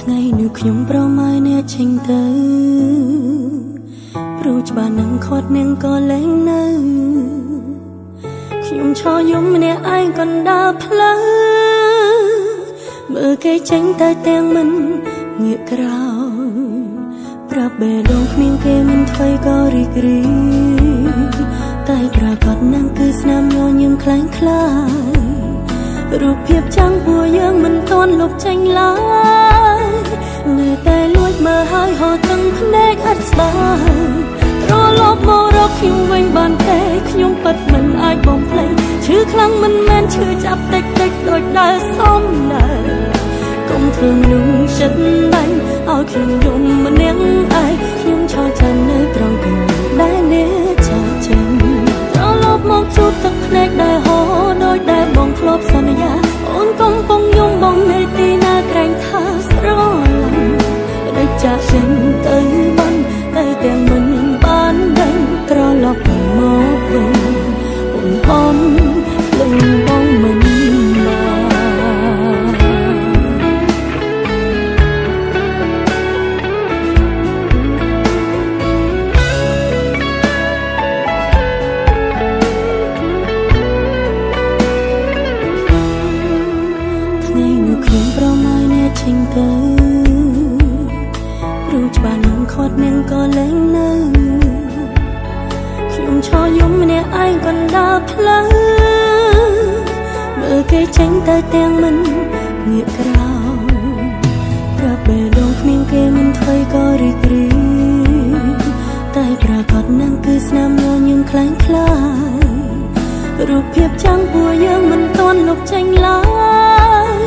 ថ្ងៃនោះខ្ញុំប្រម៉ែអ្នកចេញទៅព្រោះច្បាស់នឹងខាត់នាងក៏លែងនៅខ្ញុំឈរយំម្នាក់ឯងកណ្ដាលផ្លូវមើលគេចេញទៅទាំងមិនងាកក្រោយប្រាប់បេះដូងគ្មានគេមិនធ្វើក៏រីករាយតែប្រកាសនឹងគឺស្នាមញញឹមខ្លាំងខ្លាយរូបភាពចាំងពួកយើងមិនទាន់លុបចេញឡើយនៅតែលួចមើលហើយហូរទាំងភ្នែកឥតស្បើយត្រឡប់មករកខ្ញុំវិញបានទេខ្ញុំពិតមិនអាចបំភ្លេចឈឺខ្លាំងមិនមែនឈឺចាប់តិចតិចដូចដែលសំណើកុំធ្វើមនុស្សចិត្តដាញ់ឲ្យខ្ញុំយំម្នាក់ឯងខ្ញុំឈរចាំនៅត្រង់កន្លែងដែលអ្នកចាកចេញត្រឡប់មកជួបទឹកភ្នែកដែលហូរដោយដែលបងធ្លាប់សន្យាអូនកំពុងយំបងនៅទីណាក្រែងថាស្រឡាញ់ដេកចាកចេញទៅបានតែទាំងមិនបានដឹងត្រឡប់មកវិញអូនបំភ្លេចបងមិនបានថ្ងៃនោះខ្ញុំប្រម៉ែអ្នកចេញទៅព្រោះច្បាស់នឹងខាត់នាងក៏លែងនៅខ្ញុំឈរយំម្នាក់ឯងកណ្ដាលផ្លូវមើលគេចេញទៅទាំងមិនងាកក្រោយប្រាប់បេះដូងគ្មានគេមិនធ្វើក៏រីករាយតែប្រកាសនឹងគឺស្នាមញញឹមខ្លាំងខ្លាយរូបភាពចាំងពួកយើងមិនទាន់លុបចេញឡើយ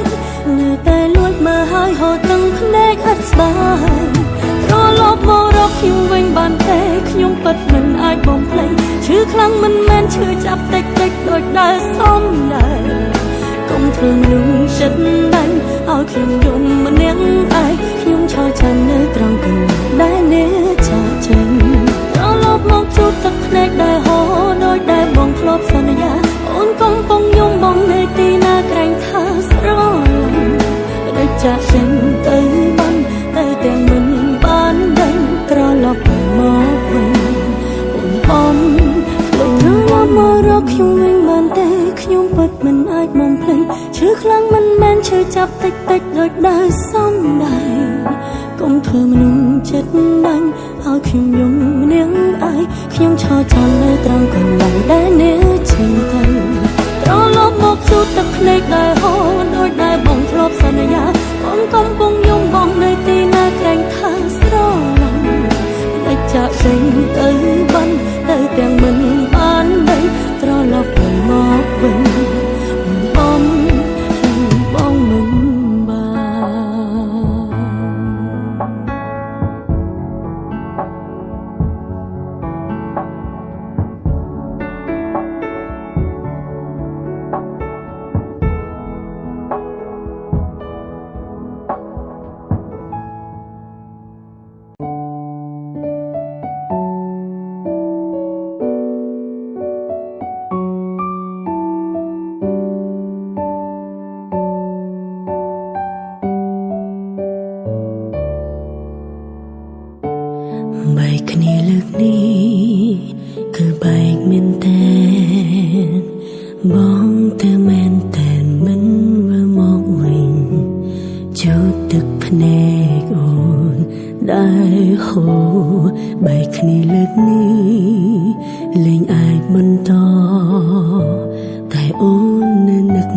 នៅតែលួចមើលហើយហូរទាំងភ្នែកឥតស្បើយត្រឡប់មករកខ្ញុំវិញបានទេខ្ញុំពិតមិនអាចបំភ្លេចឈឺខ្លាំងមិនមែនឈឺចាប់តិចតិចដូចដែលសំណើកុំធ្វើមនុស្សចិត្តដាញ់ឲ្យខ្ញុំយំម្នាក់ឯងខ្ញុំឈរចាំនៅត្រង់កន្លែងដែលអ្នកចាកចេញត្រឡប់មកជួបទឹកភ្នែកដែលហូរដោយដែលបងធ្លាប់សន្យាអូនកំពុងយំបងនៅទីណាក្រែងថាស្រឡាញ់ដេកចាកចេញទៅបានតែទាំងមិនបានដឹងត្រឡប់មកវិញអូនបំភ្លេចត្រឡប់មករកខ្ញុំវិញបានទេខ្ញុំពិតមិនអាចបំភ្លេចឈឺខ្លាំងមិនមែនឈឺចាប់តិចតិចដូចដែលសំដែងកុំធ្វើមនុស្សចិត្តដាញ់ឲ្យខ្ញុំយំម្នាក់ឯងខ្ញុំឈរចាំនៅត្រង់កន្លែងដែលអ្នកចេញទៅត្រឡប់មកជួបទឹកភ្នែកដែលហូរដោយដែលបងធ្លាប់សន្យាអូនកំពុងយំបងនៅទីណាក្រែងថាស្រឡាញ់ដេកចាកចេញទៅបានតែទាំងមិនបានដឹងត្រឡប់មកវិញបំបងមិនបានបែកគ្នាលើកនេះគឺបែកមែនតើបងទៅមែនតើមិនវិលមកវិញជូតទឹកភ្នែកអូនដែលហូរបែកគ្នាលើកនេះលែងអាចបន្តតែអូននៅនឹក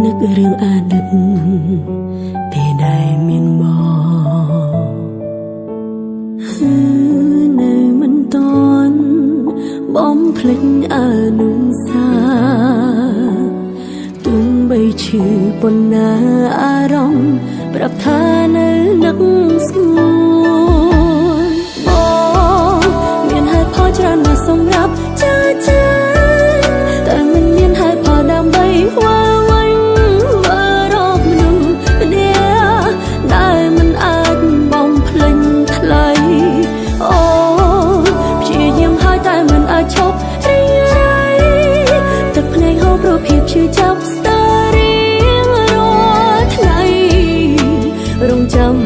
នឹករឿងអតីតពេលដែលមានមកនៅមិនទាន់បំភ្លេចអនុសាទោះបីឈឺប៉ុណ្ណាអារម្មណ៍ប្រាប់ថានៅនឹកស្ងួនបងមានហេតុផលច្រើនណាស់សម្រាប់ចាចាតែមិនមានហេតុផលដើម្បីវិលវិញវិលរកមនុស្សម្នាក់ដែលមិនអាចបំភ្លេចថ្លៃអូព្យាយាមហើយតែមិនអាចឈប់រីរៃទឹកភ្នែកហូរព្រោះភាពឈឺចាប់ស្ទើររៀងរាល់ថ្ងៃរងចាំ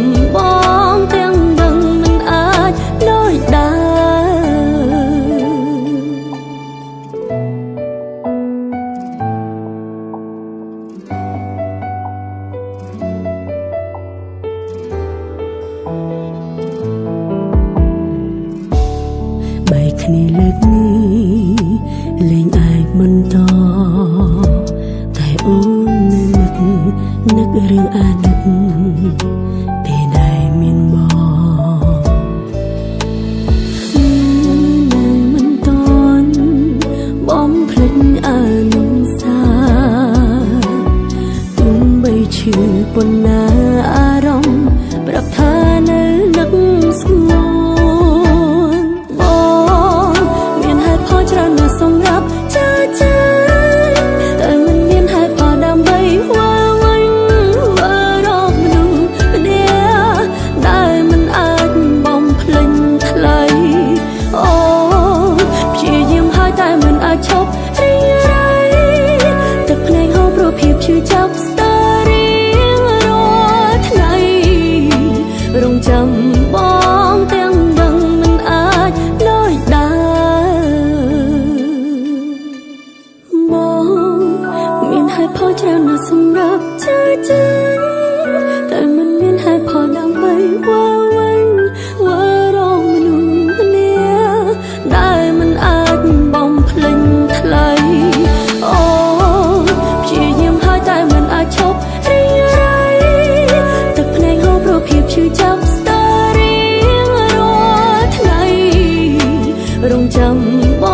នឹករឿងអាណិតពេលដែលមានបងនៅមិនតន់បំភ្លេចអនុសាទោះបីឈឺប៉ុណ្ណាអារម្មណ៍ប្រាប់ថានៅនឹកស្ងួនបងមានហេតុផលច្រើនណាស់សម្រាប់ចាចាតែមិនមានហេតុផលដើម្បីវិលវិញវិលរកមនុស្សម្នាក់ដែលមិនអាចបំភ្លេចថ្លៃអូព្យាយាមហើយតែមិនអាចឈប់រីរៃទឹកភ្នែកហូរព្រោះភាពឈឺចាប់ស្ទើររៀងរាល់ថ្ងៃរងចាំបងទាំងដឹងមិនអាចលួចដើរបងមានហេតុផលច្រើនណាស់សម្រាប់ចាចាតែមិនមានហេតុផលដើម្បីវិលវិញវិលរកមនុស្សម្នាក់ដែលមិនអាចបំភ្លេចថ្លៃអូព្យាយាមហើយតែមិនអាចឈប់រីរៃទឹកភ្នែកហូរព្រោះភាពឈឺចាប់ស្ទើររៀងរាល់ថ្ងៃរងចាំប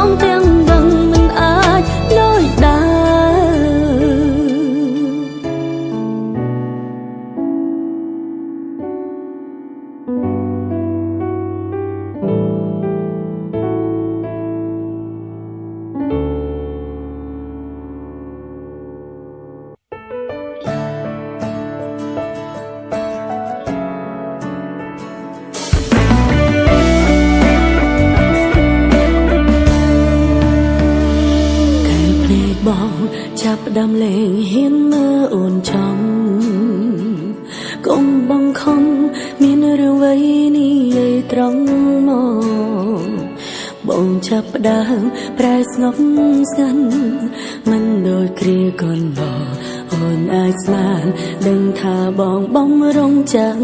ងទាំងដឹងមិនអាចលួចដើរ កែភ្នែកបងចាប់ផ្ដើមលេងហ៊ានមើលអូនចំកុំបង្ខំមានរឿងអ្វីនិយាយត្រង់មកបងចាប់ផ្ដើមប្រែស្ងប់ស្ងាត់មិនដូចគ្រាកន្លងអូនអាចស្មានដឹងថាបងបំរុងចាំ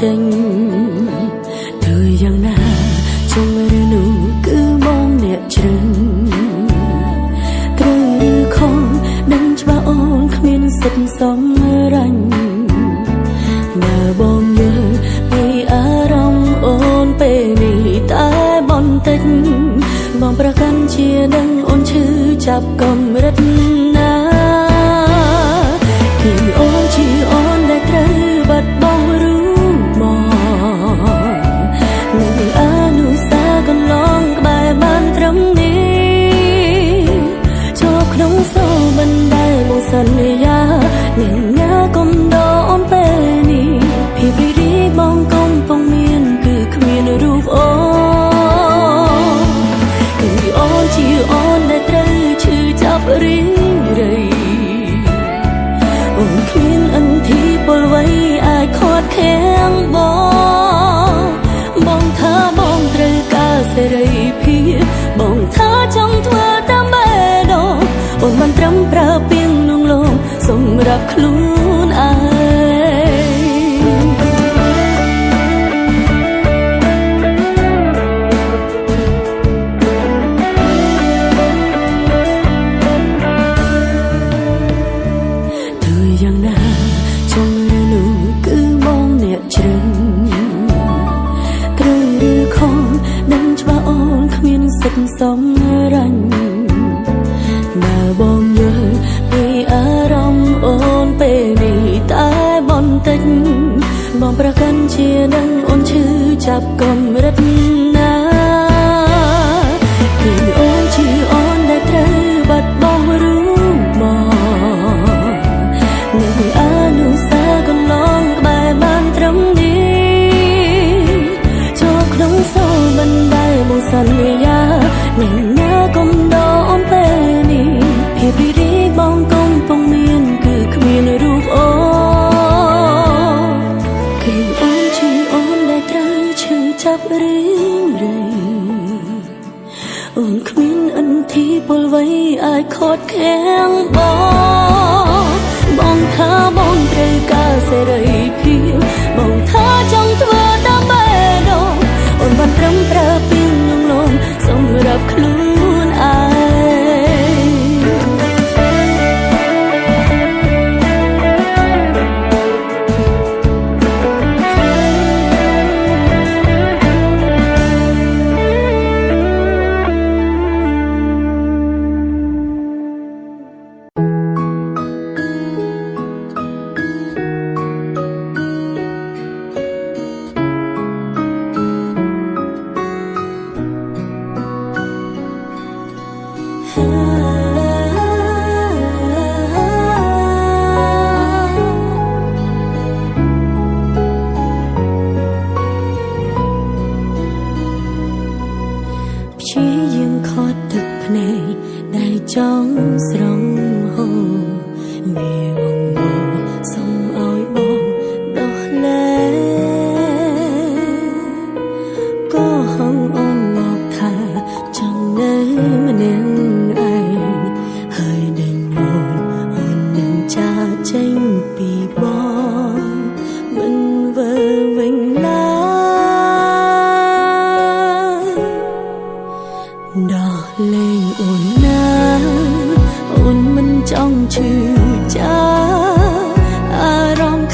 ចេញទៅយ៉ាងណាជុំរឿងនោះគឺបងអ្នកជ្រឹង ត្រូវឬខុសដឹងច្បាស់អូនគ្មានសិទ្ធិសំរាញ់បើបងយល់ពីអារម្មណ៍អូនពេលនេះតែបន្តិចបងប្រកាន់ជានឹងអូនឈឺចាប់កម្រិតណាគឺអូនជាអូនដែលត្រូវបាត់បង់រូបមកនៅអនុសាសន៍កន្លងក្បែរបានត្រឹមនេះ ចូលក្នុងសូមិនដែលមកសន្យានឹងណាកុំដកអូនពេលនេះភាពរីករាយបងកំពុងមានគឺគ្មានរូបអូនគឺអូនជាអូនដែលត្រូវឈឺចាប់រីងរៃអូនគ្មានអន្ធីពលអ្វីអាចខាត់ខាំងបងបងថាបងត្រូវការសេរីភាពបងថាចង់ធ្វើតាមបេះដូងអូនមិនត្រឹមប្រើពីងនងលងសម្រាប់ខ្លួនឯង ទៅយ៉ាងណាជុំរឿងនោះគឺបងអ្នកជ្រឹងត្រូវឬខុសដឹងច្បាស់អូនគ្មានសិទ្ធិសំរាញ់បើបងយល់ពីអារម្មណ៍អូនពេលនេះតែបន្តិចបងប្រកាន់ជានឹងអូនឈឺចាប់កម្រិតណាគឺអូនជាអូនដែលត្រូវបាត់បង់រូបមក នៅអនុសាសន៍កន្លងក្បែរបានត្រឹមនេះចូលក្នុងសូមិនដែលមកសន្យានឹងណាកុំដកអូនពេលនេះភាពរីករាយបងកំពុងមានគឺគ្មានរូបអូនគឺអូនជាអូនដែលត្រូវឈឺចាប់រីងរៃ អូនគ្មានអន្ធីពលអ្វីអាចខត់ខាំងបងបងថាបងត្រូវការសេរីភាពបងថាចង់ធ្វើតាមបេះដូងអូនបានត្រឹមប្រើពីងនងលងសម្រាប់ខ្លួនឯង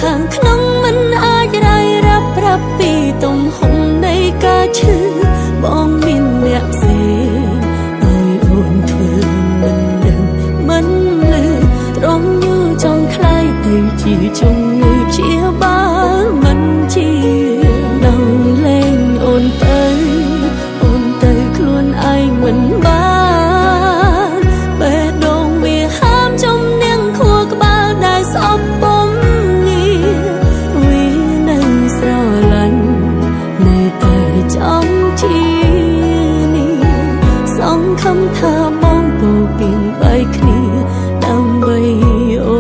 ខាងក្នុងមិនអាចរាយរាប់ប្រាប់ពីទំហំនៃការឈឺបងមានអ្នកផ្សេងឲ្យអូនធ្វើមិនដឹងមិនលឺត្រង់យូរចង់ខ្លាយទៅជាជំងឺព្យាបាលមិនជាដល់លែងអូនទៅអូនទៅខ្លួនឯងមិនបានបេះដូងវាហាមជំនាញខួរក្បាលដែលស្អប់ពំងារវានៅស្រឡាញ់នៅតែចង់ជានេះសង្ឃឹមថាបងពោពីងបែកគ្នាដើម្បីអូ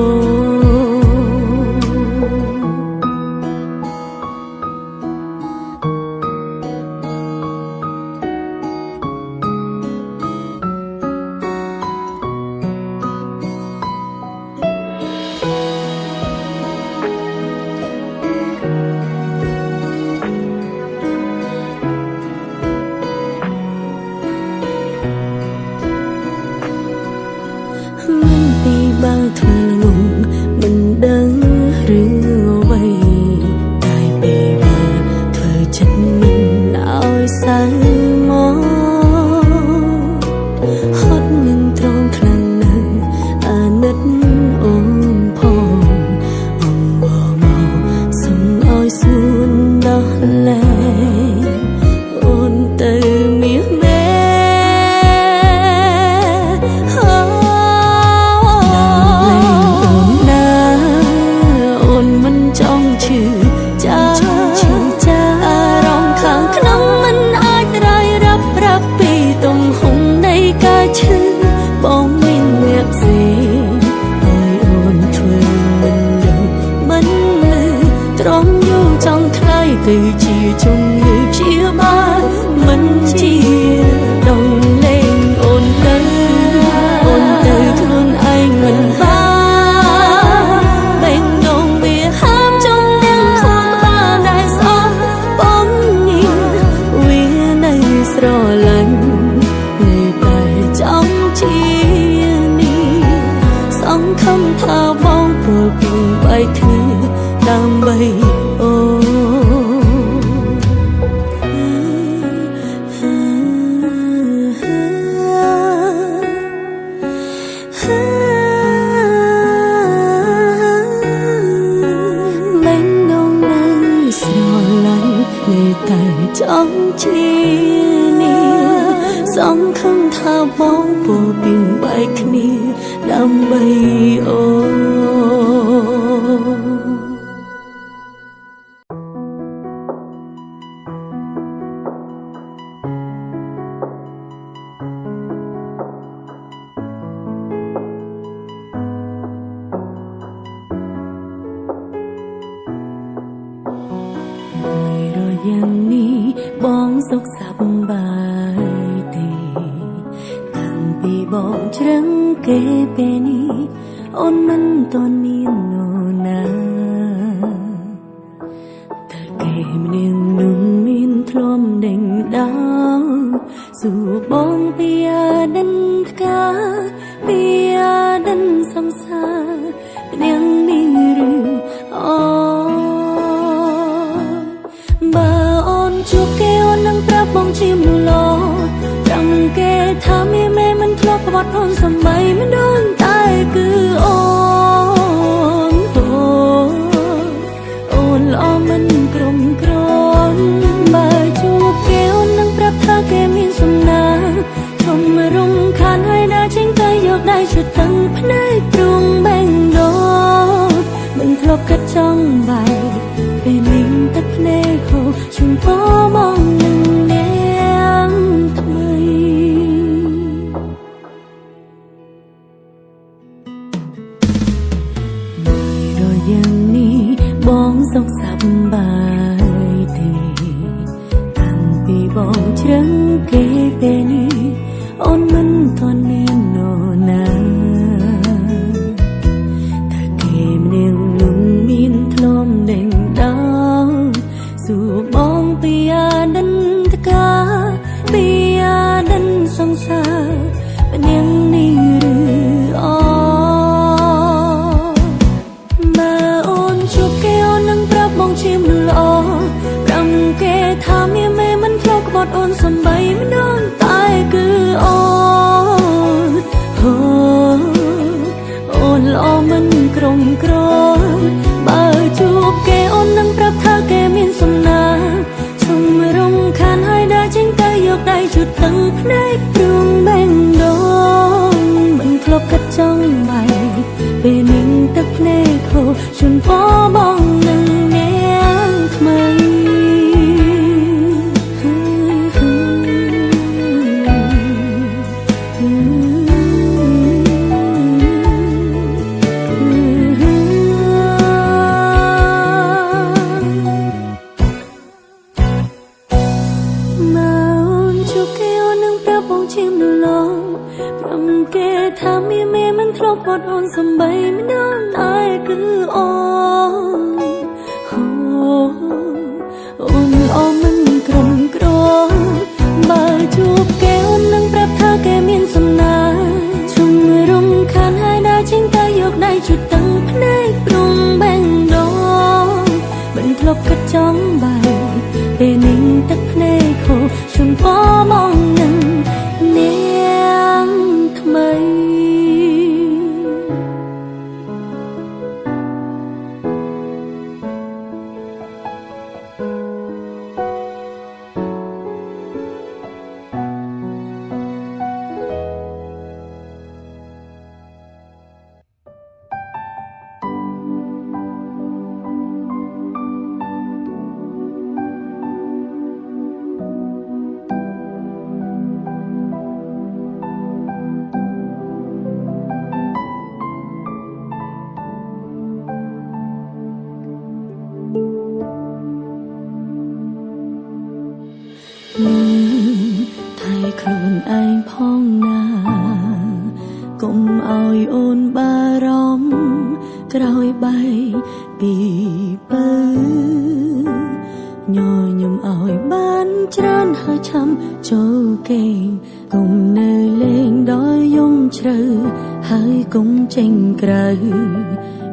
ន មិនពីបើធ្វើល្ងងមិនដឹងរឿងអ្វីតែពេលបើធ្វើចិត្តមិនឲ្យសៅមកហត់នឹងត្រង់ខ្លាំងណាស់អាណិតអូនផងអងបមកសុំឲ្យសួនដោះលែងអូនទៅមាសមេ ដល់លែងអូនណាអូនមិនចង់ឈឺចាអារម្មណ៍ខាងក្នុងមិនអាចរាយរាប់ប្រាប់ពីទំហំនៃការឈឺបងមានអ្នកផ្សេងឲ្យអូនធ្វើមិនដឹងមិនលឺត្រង់យូរចង់ខ្លាយទៅជាជំងឺព្យាបាលមិនជាដងលែងអូនទៅអូនទៅខ្លួនឯងមិនបានបេងដងវាហាមចំនាងខួរក្បាលដែលស្អប់បំងារវានៅស្រឡាញ់នៅតែចង់ជានេះសង្ឃឹមថាបងពលពីបែកគ្នាដើម្បីអូន មិននងនៅស្រឡាញ់នៅតែចង់ជានេះសង្ឃឹមថាបងពោពីងបែកគ្នាដើម្បីអូន មួយរយ៉ាងនេះបងសុខសប្បាយទេតាំងពីបងជ្រឹងគេពេលនេះអូនមិនទាន់មាននរណាតើគេម្នាក់នោះមានធ្លំដេញដោសួរបងពីអតីតកាលពីអតីតសង្សារម្នាក់នេះឬអូន បើអូនជួបគេអូននឹងប្រាប់បងជាមនុស្សល្អត្រង់គេថាមានមេមិនធ្លាប់ប្រវត្តិអូនសម័យមិនដឹងតែគឺអូនអូអូនល្អមិនក្រុមក្រនបើជួបគេអូននឹងប្រាប់ថាគេមានសំណាងធំរំខានហើយដើរចេញទៅយកដៃជតឹងភ្នែកទ្រូងបេងដូងមិនធ្លាប់គិតចង់បែកពេលនេះទឹកភ្នែកហូរជុំពោមកនឹងនាងថ្មី មួយរយ៉ាងនេះបងសុខសប្បាយទេតាំងពីបងជ្រឹងគេពេលនេះអូនមិនទាន់មាននរណាតើគេម្នាក់នោះមានធ្លំដេញដោសួរបងពីអតីតកាលពីអតីតសង្សារម្នាក់នេះឬអូន បើអូនជួបគេ ត់អូនសំបីម្ដងតែគឺអូនហូអូនល្អមិនក្រុមក្របើជួបគេអូននឹងប្រាប់ថាគេមានសំណាងឈុំរំខានហើយដើរចេញទៅយកដៃជូតទាំងភ្នែកព្រួងបេងដងមិនធ្លាប់គិតចង់បែកពេលនឹងទឹកភ្នែកហូរជូនពរបងនឹងនាងថ្មី មកជួបគេអូននឹងប្រាប់បងជាមនុស្សលោព្រមគេថាមានមេមិនធ្លាប់បាត់អូនសំបីម្ដងតែគឺអូនហូអូនល្អមិនក្រុមក្របើជួបគេអូននឹងប្រាប់ថាគេមានសំណាងឈុំរំខានហើយដើរចេញទៅយកដៃជូតទាំងភ្នែកព្រុងបេងដងមិនធ្លាប់គិតចង់បែកពេលនឹងទឹកភ្នែកហូរជូនពរមកនឹងនាងថ្មី មើលថៃខ្លួនឯងផងណាកុំឲ្យអូនបារម្ភក្រោយបែកពីពៅញញឹមឲ្យបានច្រើនហើយឆាំចូលគេងកុំនៅលេងដោយយំជ្រៅហើយកុំចេញក្រៅ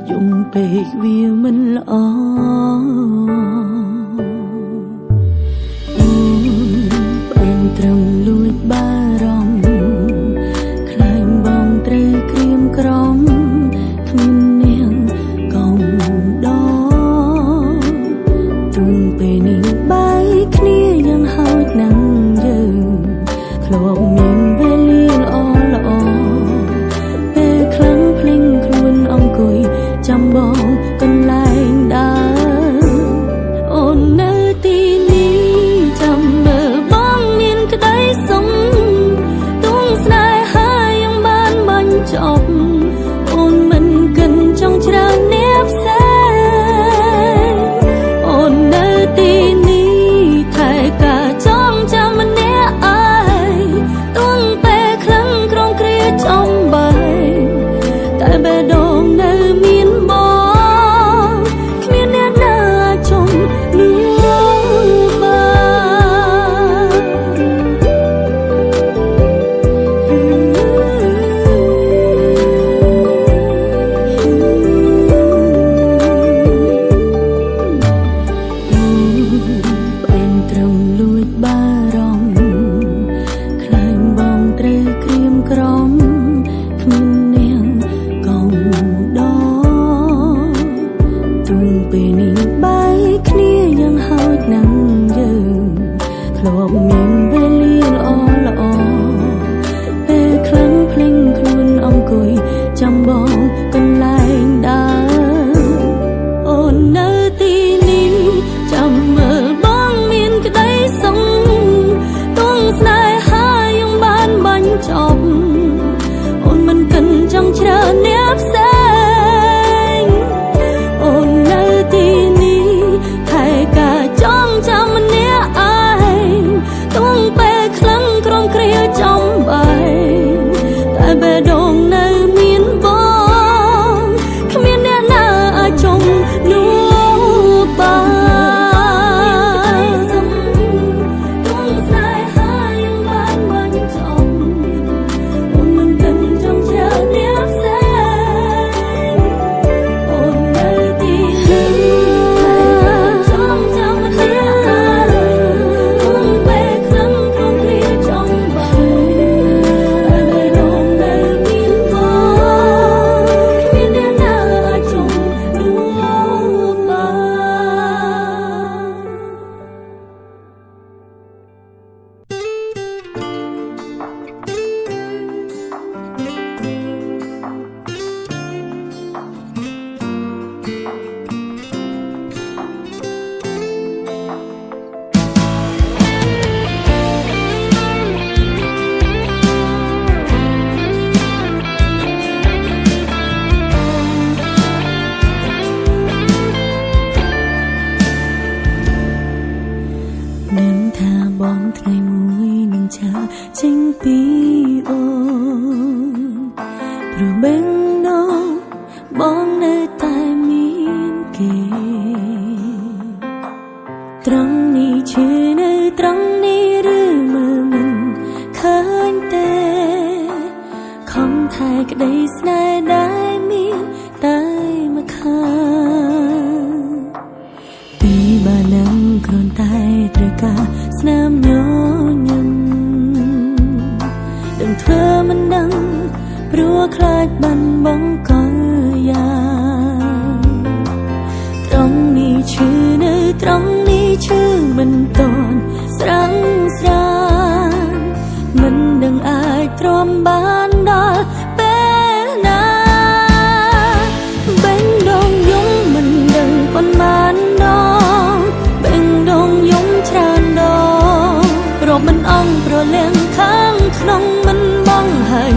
យំពេកវាមិនល្អអូនបានត្រឹមលួចបារម្ភខ្លាញ់បងត្រូវក្រៀមក្រំគ្មាននាងកំដរទូនពេលនេះបែកគ្នាយ៉ាងហោចណាស់យើងធ្លាប់មានវេលាល្អល្អពេលខ្លាំងភ្លេងខ្លួនអង្គុយចាំបងកន្លែងដើរអូននៅទីនេះចាំមើលបងមានក្តីសុខទួងស្នេហាยังបានបញ្ចប់អូនមិនគិនចង់ច្រើនអ្នកផ្សេងអូននៅទីនេះថែការចងចាំម្នាក់ឯងទួងពេលខ្លាំងក្រងគ្រាចំបែកតែបេះដូងនៅមានបងគ្មានអ្នកណាចុំលឺបានអូនបានត្រឹមលួចបារម្ភខ្លាញ់បងត្រូវក្រៀមក្រំគ្មាននាងកំដរទូនពេលនេះបែកគ្នាយ៉ាងហោចណាស់យើងធ្លាប់មានវេលាល្អល្អពេលខ្លាំងភ្លេងខ្លួនអង្គុយចាំបងកន្លែងដើរអូននៅទីនេះចាំមើលបងមានក្តីសុខទួងស្នេហាยังបានបញ្ចប់អូនមិនកិនចង់ច្រើនអ្នកផ្សេងអូននៅទីនេះថែការចងចាំម្នាក់ឯងទួងពេលខ្លាំងក្រងគ្រា ពីអូនព្រោះបេងដងបងនៅតែមានគេត្រង់នេះឈឺនៅត្រង់នេះឬមើលមិនឃើញទេខំថែក្តីស្នេហ៍ដែលមានតែមកខាងពីបានឹងគ្រាន់តែត្រូវការស្នាមញញឹមដឹងធ្វើមិនដឹងព្រោះខ្លាចបានបងកលយ៉ាត្រង់នេះឈឺនៅត្រង់នេះឈឺមិនតន់ស្រាំងស្រានមិនដឹងអាចទ្រាំបានដល់ពេលណាបេងដងយំមិនដឹងប៉ុន្មានដងបេងដងយំច្រើនដងរាប់មិនអងប្រលៀងខាងក្នុងមិនបងហើយ